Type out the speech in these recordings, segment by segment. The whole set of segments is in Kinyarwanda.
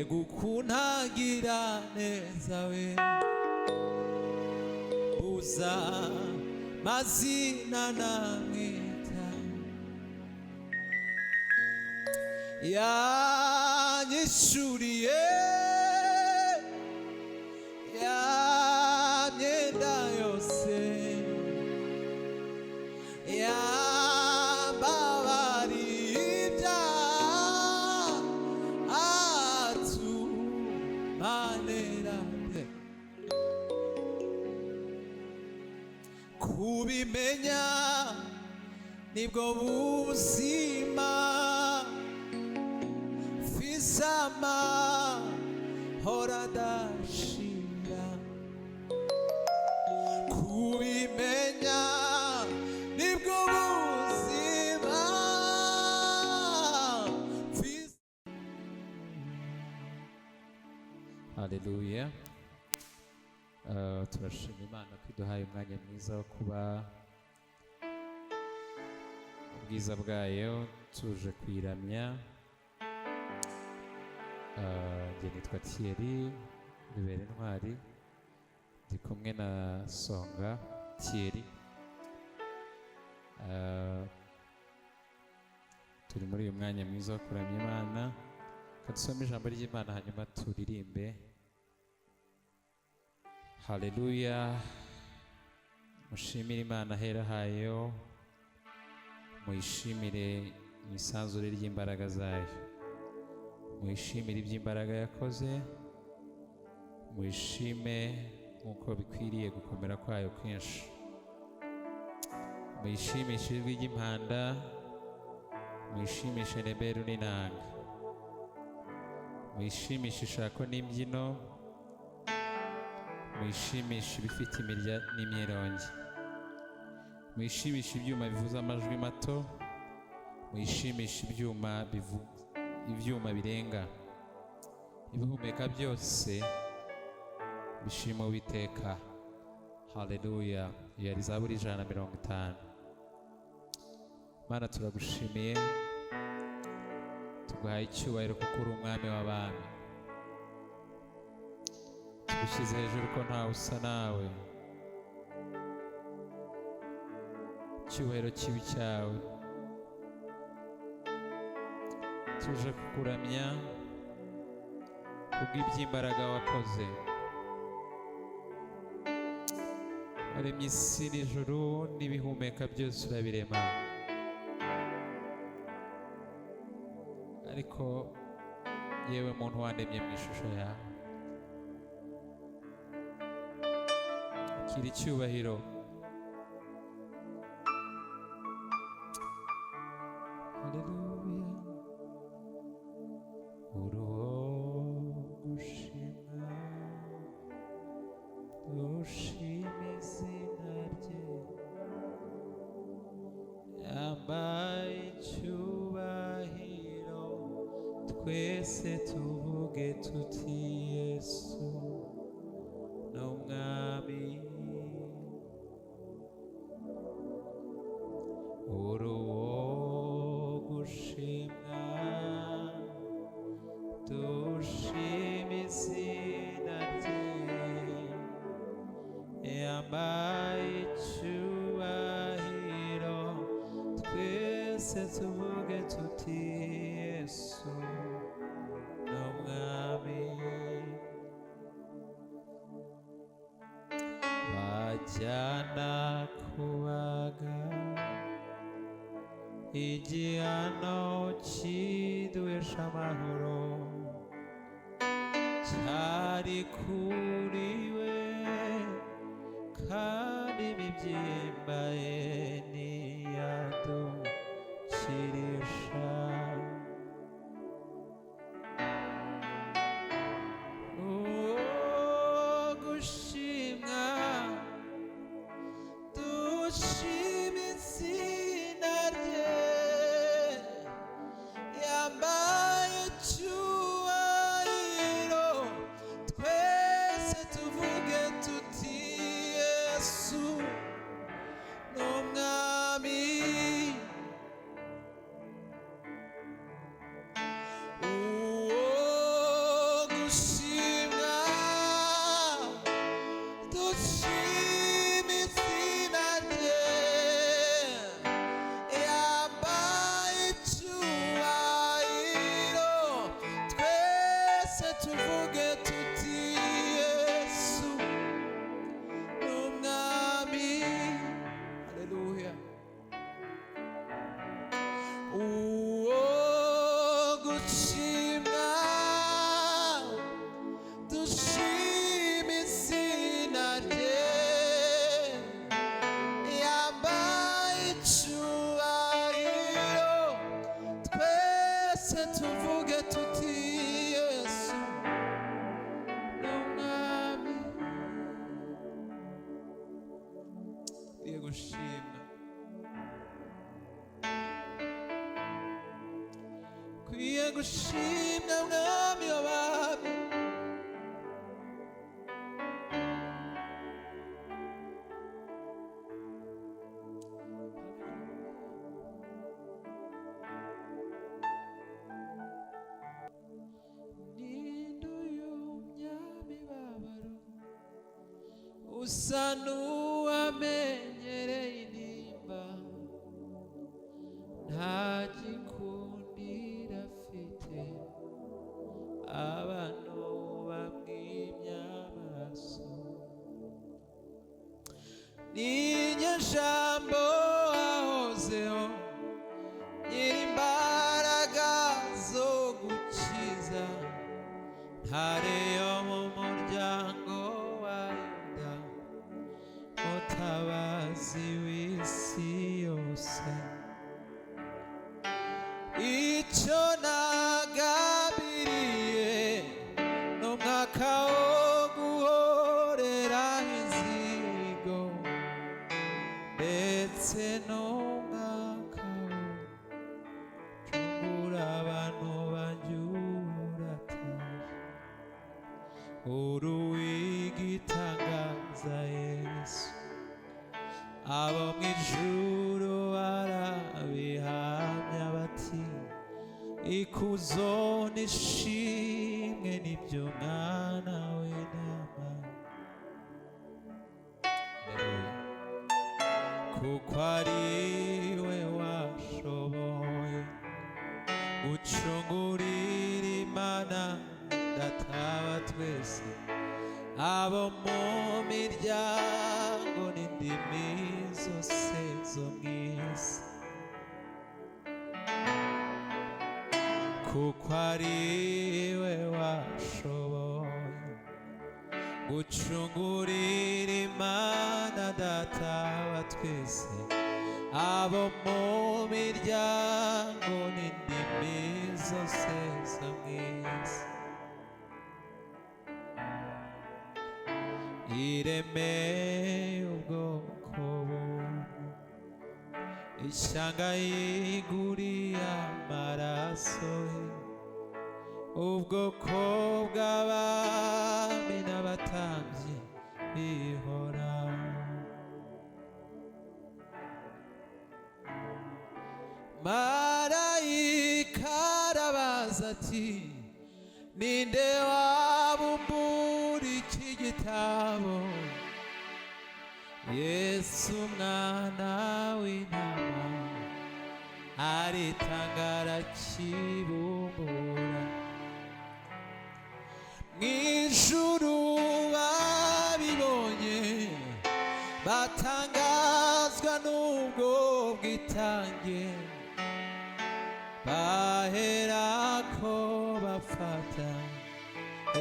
Mbega ukuntu agira neza we, buza mazina namwita, yanyishuriye ya myenda yose, yambabariye ibyaha, atumanera kubimenya nibwo buzima, fisama hora adashira. Kubimenya nibwo buzima, Haleluya. Turashima Imana ko iduhaye umwanya mwiza wo kuba ubwiza bwayo, tuje kuyiramya. Njye nitwa Thierry Rubera Intwari, ndi kumwe na Songa Thierry. Turi muri uyu mwanya mwiza wo kuramya Imana. Reka dusome ijambo ry'Imana hanyuma turirimbe. Haleluya. Mushimire Imana ahera hayo, muyishimire mu isanzure ry'imbaraga zayo, muyishimire iby'imbaraga yakoze, muyishime nk'uko bikwiriye gukomera kwayo kwinshi, muyishimishe ijwi ry'impanda, muyishimishe neberu n'inanga, muyishimishe ishako n'imbyino, muyishimishe ibifite imirya n'imyirongi, muyishimishe ibyuma bivuza amajwi mato, muyishimishe ibyuma birenga. Ibihumeka byose bishima Uwiteka. Haleluya. Yari Zaburi 150. Mana, turagushimiye, tuguhaye icyubahiro kuko uri umwami w'abami. Tugushyize hejuru ko ntawe usa nawe. Icyubahiro kibi cyawe. Tuje kukuramya kubw'iby'imbaraga wakoze. Waremye isi n'ijuru n'ibihumeka byose urabirema, ariko yewe muntu wandemye mu ishusho yawe, akira icyubahiro. Haleluya. Uri uwo gushimwa, dushima izina rye, yambaye icyubahiro, twese tuvuge tuti Yesu ni umwami. Uri uwo gushimwa, dushima izina rye, yambaye icyubahiro, twese tuvuge tuti Yesu ni umwami. Bajyana kubaga igihano kiduhesha amahoro, cyari kuri we, kandi imibyimba ye ntiyadukirisha. Uwo gushimwa, dushima izina rye, yambaye icyubahiro, twese tuvuge tuti Yesu ni umwami. Gushimwa, dushima izina rye, yambaye icyubahiro, twese tuvuge tuti Yesu ni umwami. Haleluya. Uwo gushimwa, dushima izina rye, yambaye icyubahiro, twese tuvuge tuti Yesu ni umwami. Ukwiye gushimwa, ukwiye gushimwa, mwami w'abami. Ninde uyu myamibabaro usa n'uwamenyereye intimba, nta gikundiro afite, abantu bamwimye amaso? Ni jambo ahozeho, nyirimbaraga zo gukiza, ntare yo mu muryango wa Yuda, mutabazi w'isi yose. Icyo nagambiriye ni umwaka wo guhorera inzigo, ndetse n'umwaka wo gucungura abantu banjye urataje. Uruwigitangaza Yesu, abo mu ijuru barabihamya bati ikuzo n'ishimwe nibyo mwana w'intama. Haleluya. Kuko ari we washoboye gucungurira Imana Data wa twese abo mu miryango n'indimi zose zo mu isi. Kuko ari we washoboye gucungurira Imana Data wa twese abo mu miryango n'indimi zose zo mu isi. Ireme ubwoko bumwe, ishyanga yiguriye amaraso ye, ubwoko bw'abami n'abatambyi bihoraho. Marayika arabaza ati ninde wabumbura iki gitabo? Yesu umwana w'intama aritanga arakibumbura. Mu ijuru babibonye batangazwa n'ubwo bwitange, baherako bafata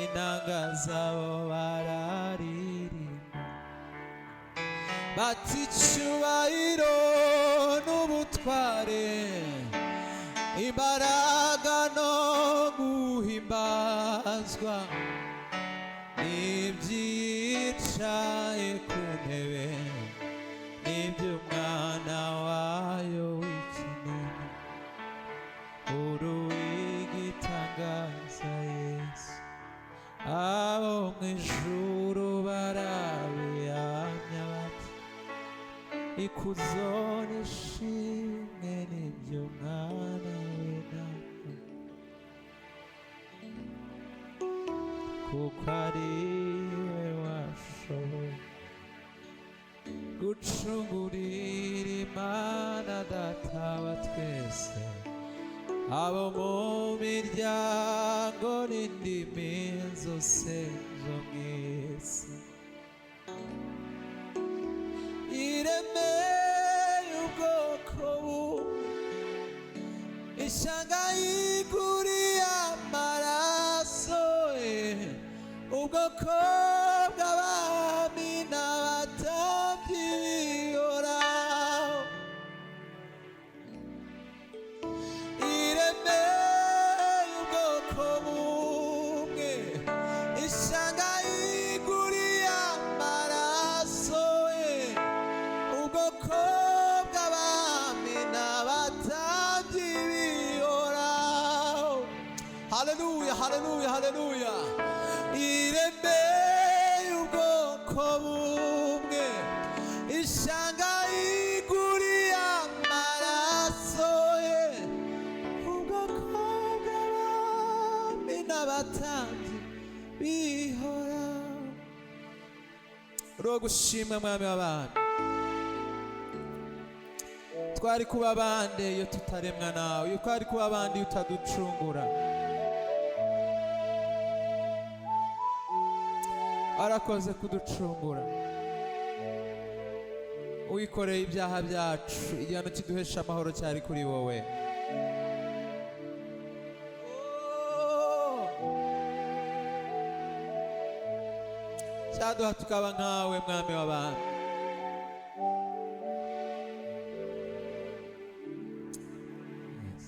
inanga zabo bararirimba bati icyubahiro n'ubutware, imbaraga no guhimbazwa n'ibyicaye ku ntebe n'iby'umwana wayo w'ikinege. Uruwigitangaza Yesu, abo mu ijuru barabihamya bati ikuzo n'ishimwe n'iby'umwana w'intama. Kuko ari we washoboye gucungurira Imana Data wa twese abo mu miryango n'indimi zose zo mu isi. Ireme ubwoko bumwe, ishyanga yiguriye amaraso ye, ubwoko bw'abami n'abatambyi bihoraho. Ireme ubwoko bumwe, ishyanga yiguriye amaraso ye, ubwoko bw'abami n'abatambyi bihoraho. Haleluya, haleluya, haleluya! Ireme ubwoko bumwe, ishyanga yiguriye amaraso ye, ubwoko bw'abami n'abatambyi bihoraho. Uri gushimwa, Mwami w'abami. Twari kuba bande iyo tutaremwa nawe? Iyo twari kuba bande iyo utaducungura? Warakoze kuducungura, wikoreye ibyaha byacu. Igihano kiduhesha amahoro cyari kuri wowe. Oh! Cyaduha tukaba nkawe, Mwami w'abami. Yes.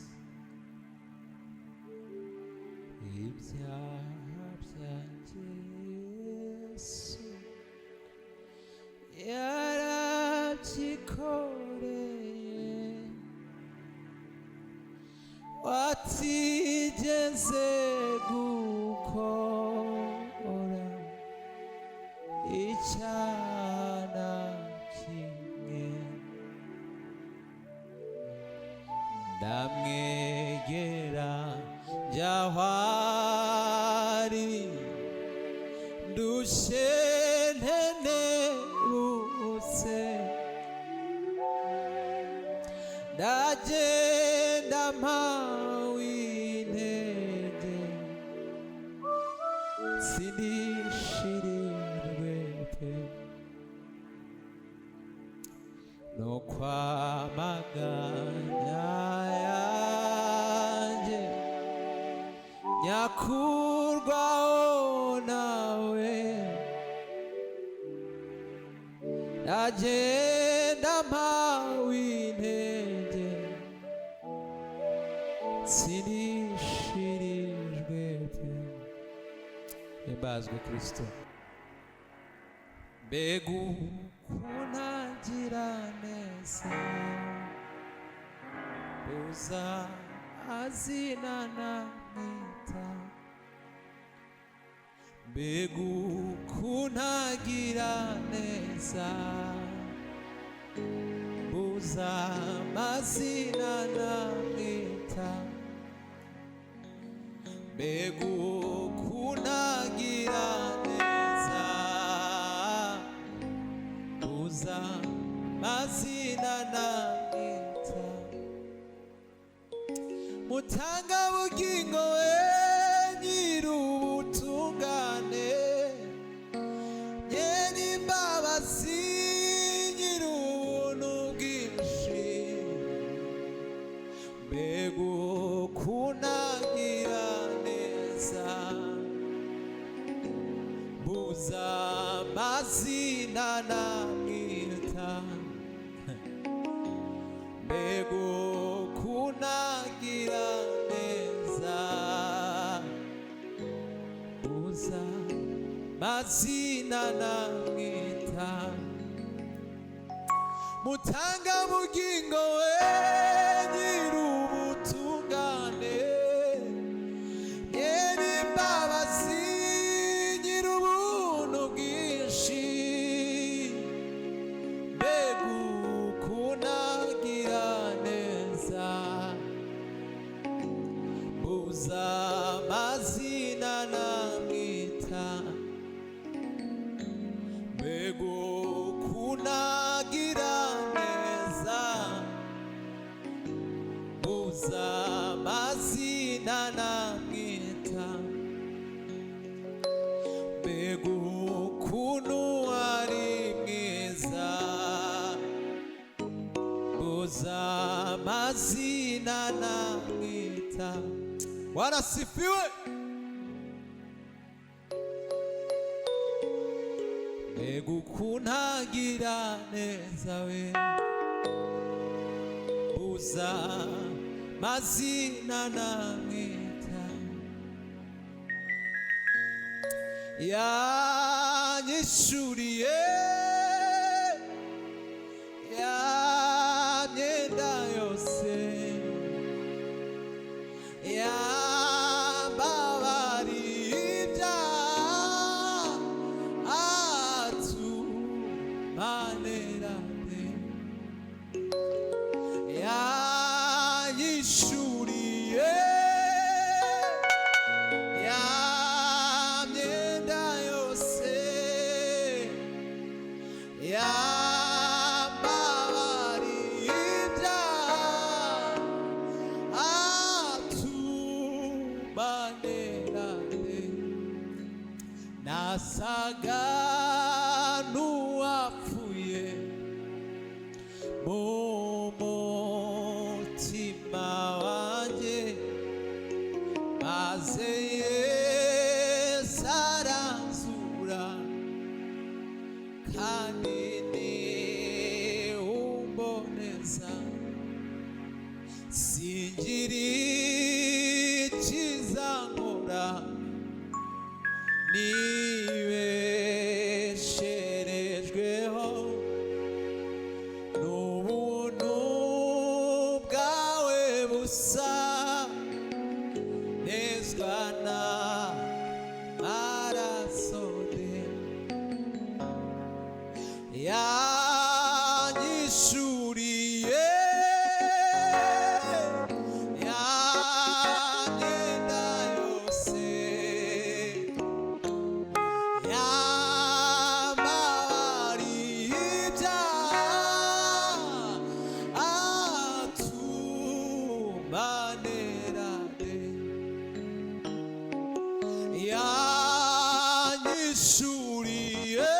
Ibyaha byanjye Yesu yarabyikoreye, watigeze gukora icyaha na kimwe. Ndamwegera njyaho ari, ndushye ntenebutse, ndagenda mpawe intege, sinishirirwe pe no kwamaganya yanjye, nyakurwaho nawe. Ndagenda mpawe intege, sinishirijwe pe. Himbazwe Kristo! Mbega ukuntagira neza, uza azina namwita. Mbega ukuntagira neza, buza amazina namwita. Mbega ukuntagira neza, buza amazina namwita. Mutanga bugingo we, nyir'ubutungane, nyir'imbabazi, nyir'ubuntu bwinshi, mbega ukuntagira neza, buza amazina namwita. Mbega ukuntagira neza, buza mazina namwita. Mutanga bugingo we, nyir'ubutungane, nyir'imbabazi, nyir'ubuntu bwinshi, mbega ukuntagira neza, buza amazina namwita. Buza amazina namwita, mbega ukuntu ari mwiza. Buza amazina namwita. Warasifiwe. Mbega ukuntu agira neza we. Buza mazina namwita. Yanyishuriye ya myenda yose, yambabariye ibyaha, atumanerane. Yanyishuriye ya myenda yose, yambabariye ibyaha, atumanerane. Nasaga n'uwapfuye mu mutima wanjye, maze Yesu aranzura, kandi ni umboneza. Singira ikizankora, nibesherejweho n'ubuntu bwawe busa, nezwa na maraso ye. Yanyishuriye ya myenda yose, yambabariye ibyaha, atumanerane. Yanyishuriye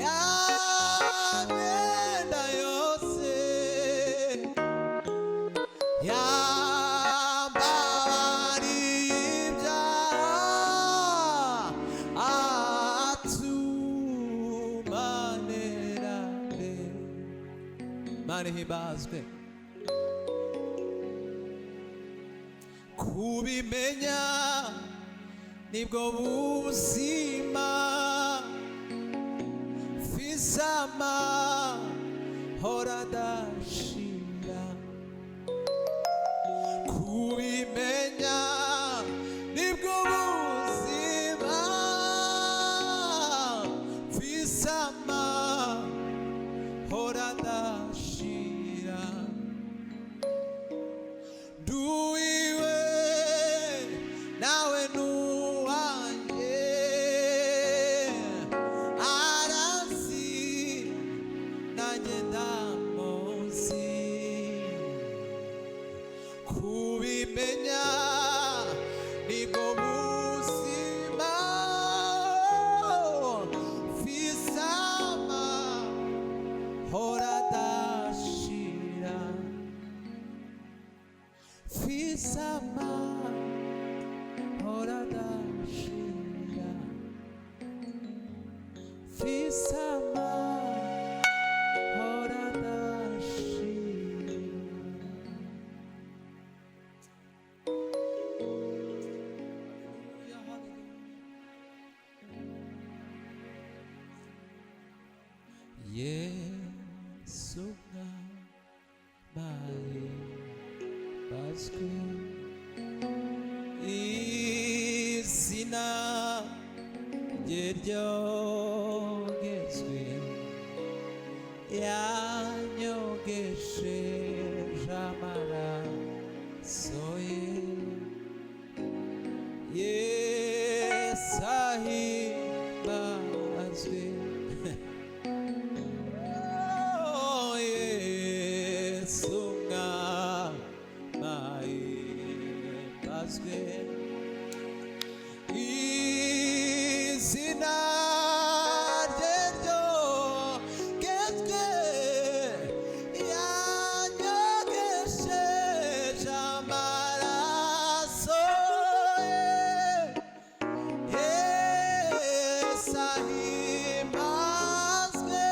ya myenda yose, yambabariye ibyaha, atumanerane. Mana ihimbazwe. Kubimenya nibwo buzima, fisama horadashira. Kubimenya nibwo buzima, fisama horadashira. Nduwiwe nawe nuwanjye, aranzi nanjye ndamuzi. Kubimenya nibwo buzima, fisama horadashira. Fisama horadashira. Fisama horadashira. Hallelujah, hallelujah. Yesu mwamaye bazwi, izina rye ryogezwe, yanyogesheje amaraso ye. Yesu ahimbazwe. Oh, Yesu. ahimbazwe. Izina rye ryogejwe, yanyogesheje amaraso ye. Yesu ahimbazwe,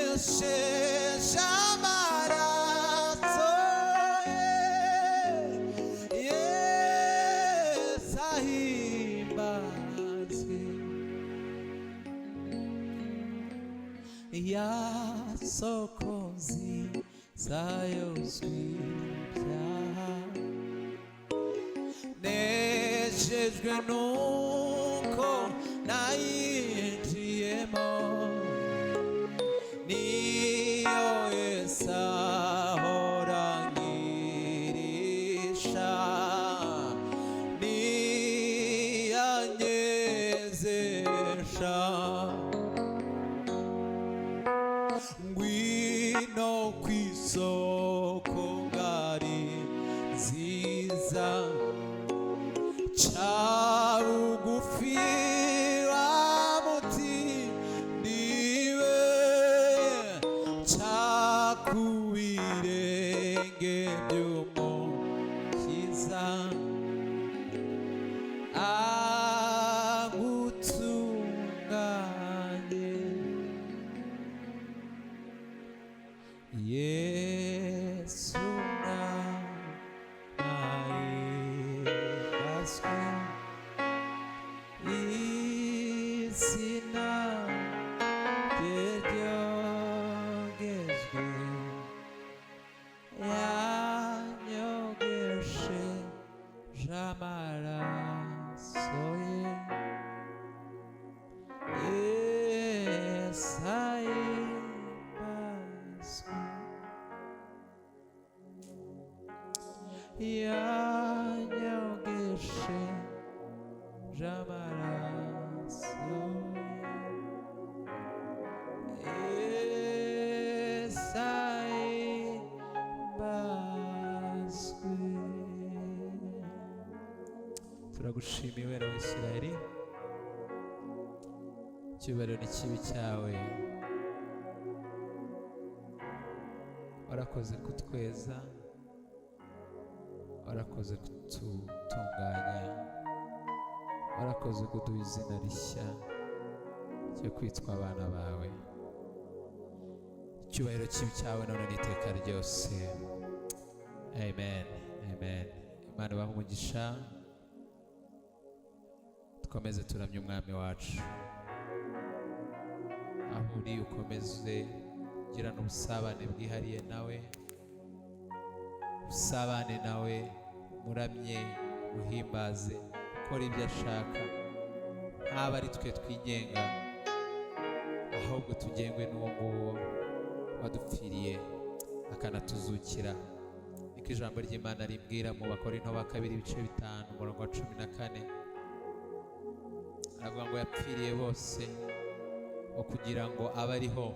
yanyogesheje amaraso ye. Yesu ahimbazwe. Ya soko nziza yozwa ibyaha, nejejwe nuko nayinjiyemo, niyo Yesu ahora angirisha, niyanyezesha. Ngwino ku isoko ngari nziza, ca bugufi wa muti niwe, ca ku birenge by'Umukiza, agutunganye. Yesu ahimbazwe, izina rye ryogejwe, yanyogesheje amaraso ye. Yesu ahimbazwe, yanyogesheje amaraso ye. Yesu ahimbazwe. Turagushimiye, Wera wa Isirayeli, icyubahiro ni kibi cyawe. Warakoze kutweza, warakoze kututunganya, warakoze kuduha izina rishya ryo kwitwa abana bawe. Icyubahiro kibi cyawe none n'iteka ryose. Amen, amen. Imana ibahe umugisha. Dukomeze turamye Umwami wacu. Aho uri ukomeze ugirana ubusabane bwihariye nawe, usabane nawe, muramye, uhimbaze, ukora ibyo ashaka. Ntaba ari twe twigenga, ahubwo tugengwe n'uwo nguwo wadupfiriye akanatuzukira. Niko ijambo ry'Imana rimbwira mu Bakorinto ba kabiri, ibice 5, umurongo wa 14. Aravuga ngo yapfiriye bose, ngo kugira ngo abe ariho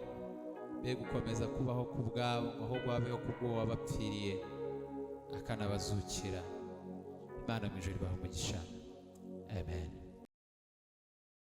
be gukomeza kubaho ku bwabo, ngo ahubwo babeho ku bw'uwo wabapfiriye akanabazukira. Imana mu ijuru ibahe umugisha. Amen.